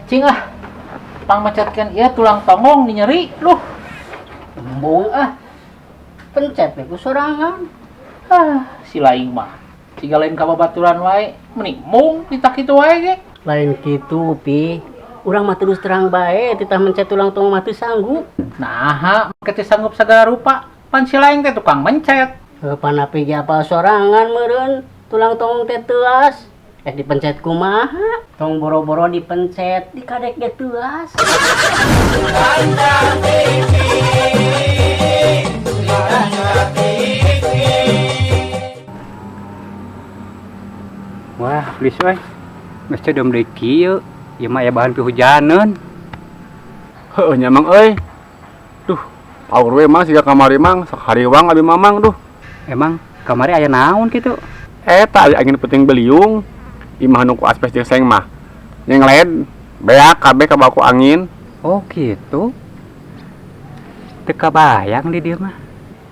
Cing ah. Pangmecetkeun ieu tulang tonggong di nyeri luh. Embung ah. Pencet we ku sorangan. Ah, si laing mah. Siga lain ka babaturan wae, meni mung titah kitu wae ge. Lain kitu, Pi. Urang mah terus terang bae titah mencet tulang tonggong mah teu sanggup. Naha, make teu sanggup sagala rupa. Pan si laing teh tukang mencet. Heuh, pan api ge apal sorangan meureun tulang tonggong teh teuas. Rek dipencet kumaha? Tong boro-boro dipencet, dikadek ge teuas. Wah, please we. Geus teh dom deui kieu. Ieu mah aya bahan pihujaneun. Heueuh nya Mang euy. Duh, paur we Mang siga kamari Mang, sok hariwang abi Mamang duh. Emang kamari aya naon kitu? Eta aya angin peuting beliung. Imah nu ku asbes jeung seng mah. Nyengled, beak kabeh kabawa ku angin. Oh gitu. Teu kabayang di dieu mah.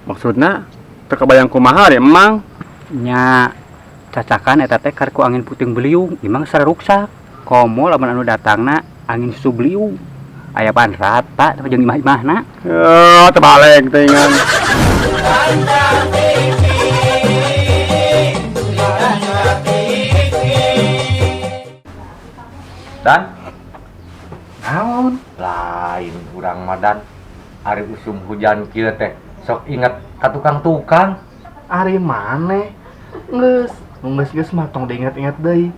Maksudna teu kabayang kumaha deh Mang? Nya cacakan eta teh kar ku angin puting beliung, imah geus ruksak. Komo lamun anu datangna angin susu beliung. Aya pan rata teh jeung imah-imahna. Heuh, terbalik teuingan. Dan Naon? Lain urang mah Dan. Ari usum hujan kieu teh sok inget ka tukang-tukang. Ari maneh? Geus, nu geus-geus mah tong diinget-inget deui.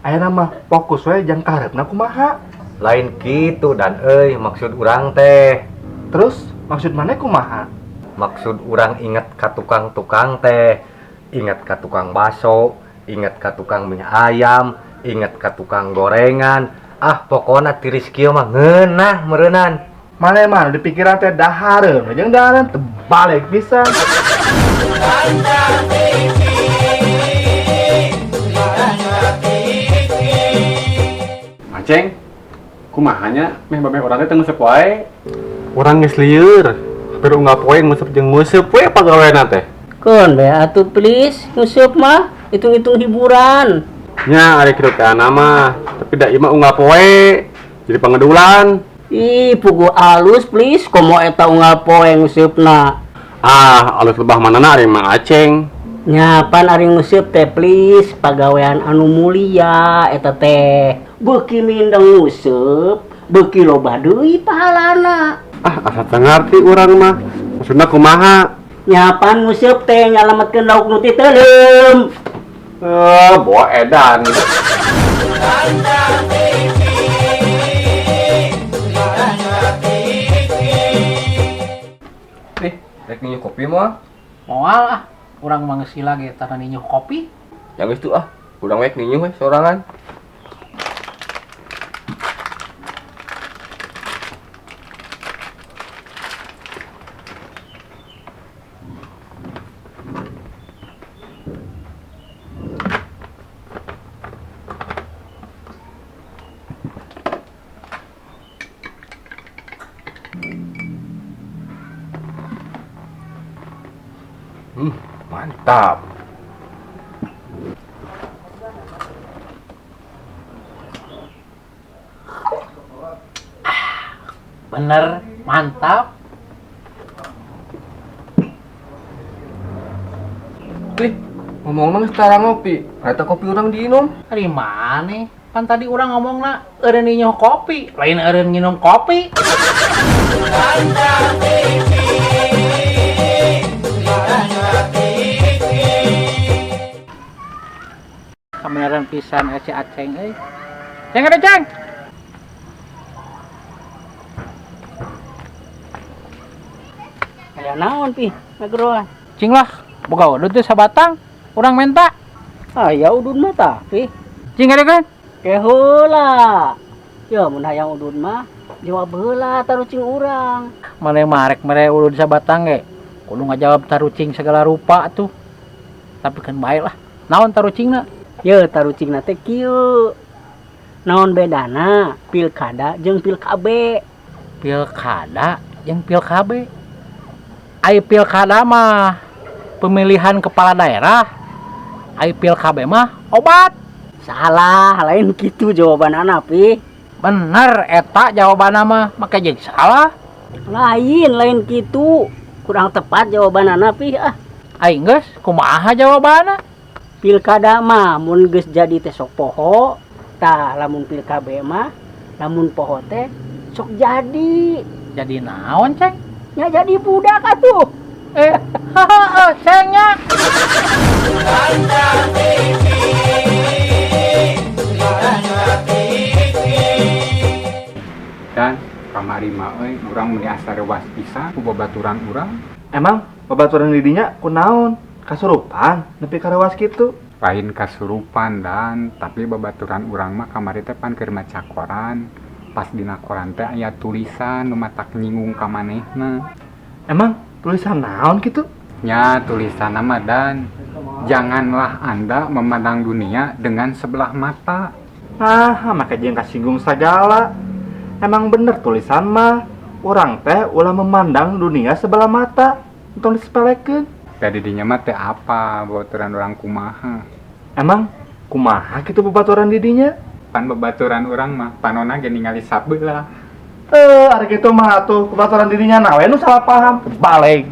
Ayeuna mah fokus we jang kaharepna kumaha. Lain kitu Dan euy maksud urang teh. Terus maksud maneh kumaha? Maksud urang inget ka tukang-tukang teh, inget ka tukang baso, inget ka tukang mie ayam, inget ka tukang gorengan. Ah, pokona tiris kieu mah ngeunah meureunnan. Maneh mah nu dipikiran teh dahareun we jeung dahareun tebalik pisan. Aceng, kumaha nya meh babeh urang teh teu nguseup wae. Urang geus lieur, hampir unggal poe nguseup jeung nguseup we pagaweana teh. Keun bae atuh please, nguseup mah hitung-hitung hiburan. Nya ari kitu teh mah, tapi da ieu mah unggal poe jadi pangedulan. Ih, puguh alus please, komo eta unggal poe nguseupna. Ah, alus lebah manana ari Mang Aceng. Nya pan ari nguseup teh please, pagawean anu mulia eta teh. Beuki mindeng nguseup, beuki loba deui pahalana. Ah, asa teu ngarti urang mah. Maksudna kumaha? Nya pan nguseup teh nyalametkeun lauk nu titeuleum. Bawa edan. Ih, rek ninyu kopi moal? Moal ah, urang mah geus lila ge tara ninyu kopi. Ya geus tuh ah, urang rek ninyu we sorangan. Mantap. Bener, mantap. Ih, ngomong-ngomong secara ngopi, rata kopi orang diinum. Ari maneh? Pan tadi urang ngomongna eureun nginum kopi, lain eureun nginum kopi. Kebenaran pisan si Aceng euy. Ceng ada Ceng. Aya naon pi ngageroan? Cing lah, boga udud teh sabatang, urang menta. Aya udud mah tah pi. Cing ada kan? Ke heula. Ya mun hayang udud mah jawab heula tarucing urang. Maneh mah rek mere udud sabatang ge, kudu ngajawab tarucing segala rupa tuh. Tapi kan bae lah. Naon tarucingna? Ye tarucingna teh kieu. Naon bedana pilkada jeung pil KB? Pilkada jeung pil KB. Ai pilkada mah pemilihan kepala daerah. Ai pil KB mah obat. Salah, lain gitu jawaban anak pi. Bener eta jawabanna mah, make jeung salah. Lain, lain kitu. Kurang tepat jawabanana pi ah. Aing geus kumaha jawabanna? Pilkada mah mun geus jadi teh sok poho. Tah lamun pil KB mah lamun poho teh sok jadi. Jadi naon, Ceng? Nya jadi budak atuh. Eh, haha, Cengnya. Dan kamari mah euy urang meuni asa reuas pisan ku babaturan urang. Emang babaturan didinya kunaon? Kasurupan nepi ka reuas kitu. Lain kasurupan dan tapi babaturan urang mah kamari teh pan keur maca koran. Pas dina koran teh aya tulisan nu matak nyinggung ka manehna. Emang tulisan naon kitu? Nya tulisanna mah dan janganlah Anda memandang dunia dengan sebelah mata. Nah, make jeung kasinggung sagala. Emang bener tulisan mah. Urang teh ulah memandang dunia sebelah mata. Entong disepelekeun. Da didinya mah teh apa babaturan urang kumaha. Emang kumaha kitu babaturan didinya? Pan babaturan urang mah panona ge ningali sabelah. Eh, ari kitu mah atuh babaturan didinya na we nu salah paham. Balik.